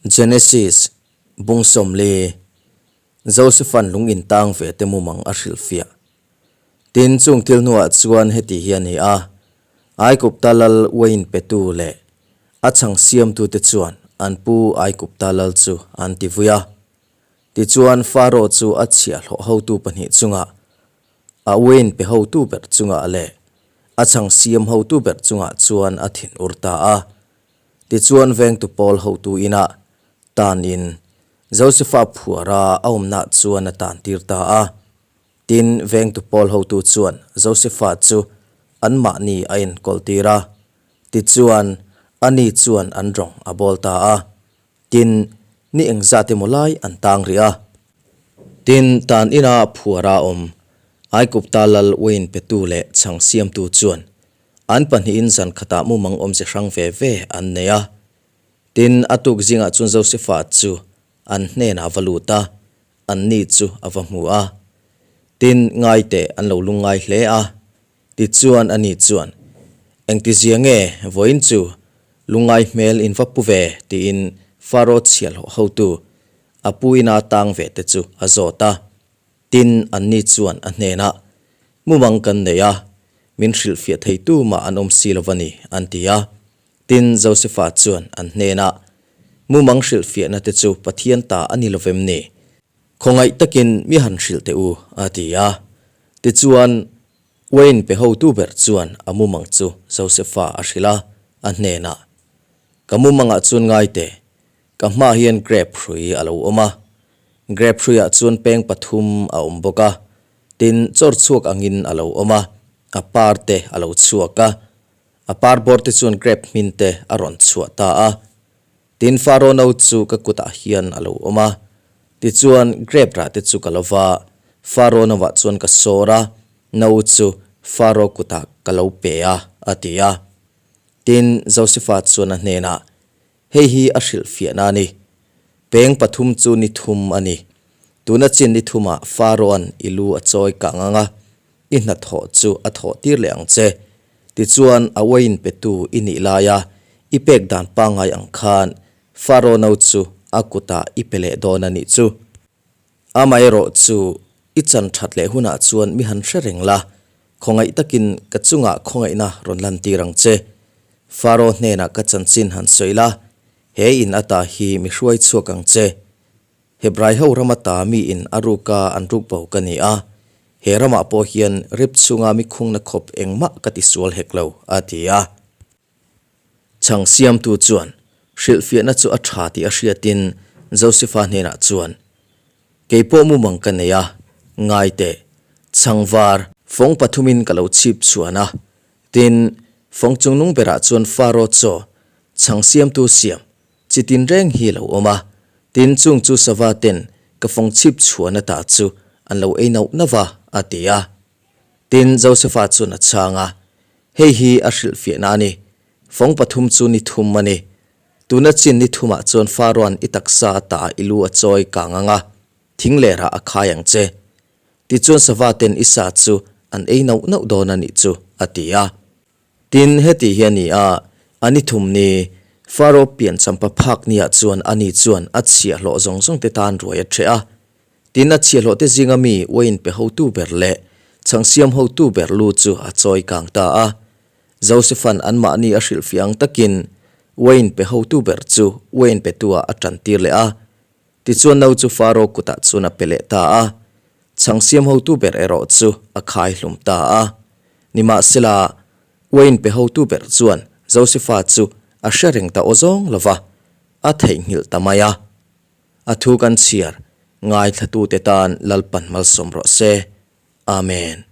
Genesis, Bung 40, Josepha'n lung intang ve te mumang a hrilhfiah. Tin, chung thil hnuah chuan heti hi a ni a, Aigupta lal uain petu leh a chhang siamtute chuan an pu Aigupta lal chu an ti vui a. Tichuan, Faro chu a chhiahhlawh hotu pahnih chungah, a uain pe hotu ber chungah leh a chhang siam hotu ber chungah chuan a thin ur ta a. Tichuan vengtu pawl hotu inah tanin Josefa phuara a awmnah chuan a tantir ta a. Tin, vengtu pawl hotu chuan Josefa chu anmahni a enkawltir a. Tichuan, ani chuan an rawng a bawl ta a. Tin, ni engzat emaw lai an tang rih a. Tin, tan ina phuara awm Aigupta lal uain petu leh chhang siamtu chuan An pahnihin zan khatah mumang awmze hrang ve ve an nei a. Tin, a tuk zingah chuan Josefa chu an hnenah a va lut a, anni chu a va hmu a. Tin, ngaite an lo lungngai hle a. Tichuan ani chuan, Engtizia nge vawiin chu lungngai hmel in va pu ve? tiin Faro chhiahhlawh hotu a pu ina tang ve te chu a zawt a. Tin, anni chuan a hnenah, Mumang kan nei a, min hrilhfiah theitu mah an awm si lo va ni, an ti a. Tin, Josefa chuan an hnenah, Mumang hrilhfiahna te chu Pathian ta a ni lo vem ni? Khawngaih takin mi han hrilh teh u, a ti a. Tichuan, uain pe hotu ber chuan a mumang chu Josefa a hrilh a, a hnenah, Ka mumangah chuan ngai teh, Ka hmaah hian grape hrui a lo awm a, grape hruiah chuan peng pathum a awm bawk a, tin chawr chhuak angin a lo awm a, a par te a lo chhuak a, a par bawr te chuan grape hmin te a rawn chhuah ta a. Tin Faro no chu ka kutah hian a lo awm a, tichuan grape rah te chu ka lo va, Faro novah chuan ka sawr a, no chu Faro kutah ka lo pe a, a ti a. Tin Josefa chuan a hnenah, Hei hi a hrilhfiahna a ni. Peng pathum chu ni thum a ni. Tuna chin ni thumah Faraoan i lu a chawi kang ang a, i hnathawh chu a thawh tir leh ang che. Tichuan a uain petu i nih laia i pek dan pangngai ang khan Faraoa no chu a kutah i pe leh dawn a nih chu. Amaherawh chu i chan that leh hunah chuan mi han hre reng la, Khawngaih takin ka chungah khawngaihna rawn lantir ang che. Faro hnenah ka chanchin han sawi la, he in ata hi mi hruai chhuak ang che. Hebrai ho ram ata mi in a ruka an ruk bo ka ni a, he ramah pawh hian rip chhunga mi khungna khawp engmah ka ti sual hek lo, a ti a. Chhang siamtu chuan hrilhfiahna chu a tha tih a hriatin Josefa hnenah chuan, Kei pawh mumang ka nei a, ngai teh, chhang var, fawng pathumin ka lo chhip chhuan a, tin, fawng chungnung berah chuan Faro chaw, chhang siamtu siam, chi tinreng hi a lo awm a, tin, chung chu sava ten ka fawng chhip chhuan ata chu an lo ei nauh nauh a, a ti a. Tin, Josefa chuan a chhang a, Hei hi a hrilhfiahna a ni. Fawng pathum chu ni thum a ni. Tuna chin ni thumah chuan Faroan i taksa ata i lu a chawi kang ang a, thing lerah a khai ang che. Tichuan sava ten i sa chu an ei nauh nauh dawn a nih chu, a ti a. Tin, heti hi a ni a, a ni thum ni, Faro pian champa phak niah chuan ani chuan a chhiahhlawh zawng zawng te tan ruai a ṭheh a. Tin, a chhiahhlawh te zinga mi uain pe hotu ber leh chhang siam hotu ber lu chu a chawi kang ta a. Josepha'n anmahni a hrilhfiah ang takin uain pe hotu ber chu uain petu-ah a ṭantir leh a. Tichuan no chu Faro kutah chuan a pe leh ta a. Chhang siam hotu ber erawh chu a khai hlum ta a. Nimahsela, uain pe hotu ber chuan Josepha chu a hre reng ta aw zawng lo va, a theihnghilh ta mai a. A thu kan chhiar ngaithlatute tan Lalpan malsawm rawh se. Amen.